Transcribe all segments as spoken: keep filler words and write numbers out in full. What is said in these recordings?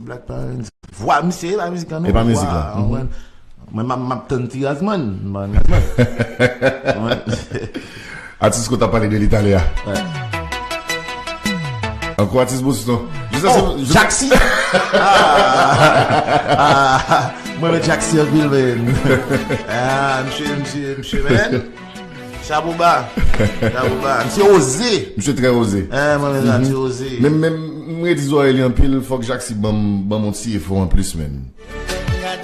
Black Parents. Vwa misye, e pa mizik lan, non. E pa mizik lan. Vwa, mhm. Mwen, mwen, m ap, m ap tann ti Razman. M pa Razman. Atis ko t ap pale de li talè a. Ankò atis Boston. Jis la, oh, se, jis Jacksy! Ah, ah, ah, ah. Mwen, men Jacksy anpil, men. Ah, msye, msye, msye, men. Chapo ba. Chapo ba. Msye oze. Msye trè oze. Eh, mwen, men sa, msye oze. Men, men, m redi zòrèy li anpil, fòk Jacksy ban m, ban m yon ti efò anplis, men.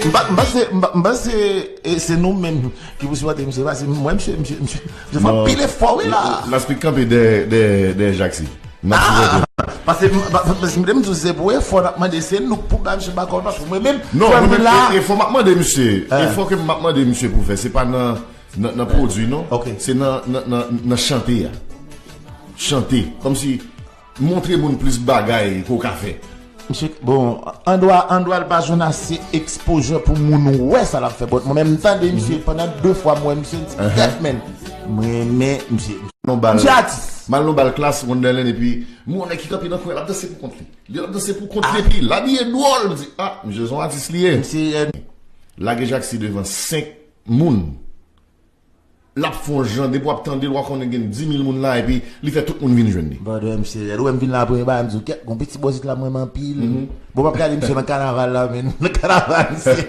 M pa, m panse, m pa, m panse, e, se nou menm ki pou sipòte misye, paske mwen, misye, misye, misye, misye fè anpil efò, wi, la. Laspik kanpe dèyè, dèyè, dèyè Jacksy. M ap sipòte. Ah, paske m, pa, paske m te di w se pou efò n ap mande, se nou k pou ba misye bakòp, paske mwen menm, non, mwen menm, e, efò m ap mande misye, efò ke m ap mande misye pou fè, se pa nan, nan, nan pwodui, non. Ok. Se nan, nan, nan, nan chante a. Chante. Kòmsi montre moun plis bagay ke w ka fè. Misye, bon, andwa, andwa l pa jwenn ase exposure pou moun wè sa l ap fè. But mwen menm, m tande misye pandan de fwa, m wè misye, m di, kèt, men. Mwen renmen misye. Misye atis. M al nan bal Klass, Wonderland, epi m wè yon nèg ki kanpe nan kwen, l ap danse pou kont li. Li ap danse pou kont li, epi l abiye dwòl. M di, ah, misye se yon atis li ye. Misye, eh, lage Jacksy devan senk moun. L ap fè yon jan, depi w ap tande l, w a konnen gen dis mil moun la, epi li fè tout moun vin jwenn li. Brother, misye rèd. Ou wè m vin la premye bagay, m di w, kèt, gon piti bòzit la, m renmen anpil. Bon, m ap gade misye nan kanaval la, men. Nan kanaval, misye.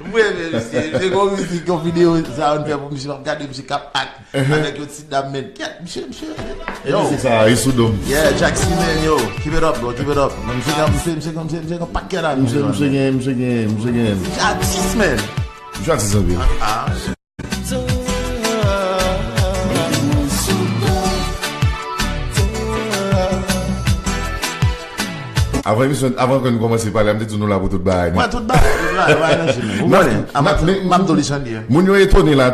M renmen misye. Misye gon mizik, yon videyo, sa, yon fè pou misye, m ap gade misye k ap ak, avèk yon ti dam, men. Kèt, misye, misye. Yo. Misye sa, e sou do m. Yeah, Jacksy, man, yo. Keep it up, bro, keep it up. Misye gen, misye, misye gen, misye gen pakèt a misye, misye gen, misye gen, misye gen. Misye atis, man. Misye atis anpil. Ah, ah. Avan emisyon, avan ke nou kòmanse pale, m te di nou la pou tout bagay, non? Mwen, tout bagay, tout bagay, bagay nan jim. Ou konnen, m ap, m ap, m ap do li chandye. Moun yo etone la,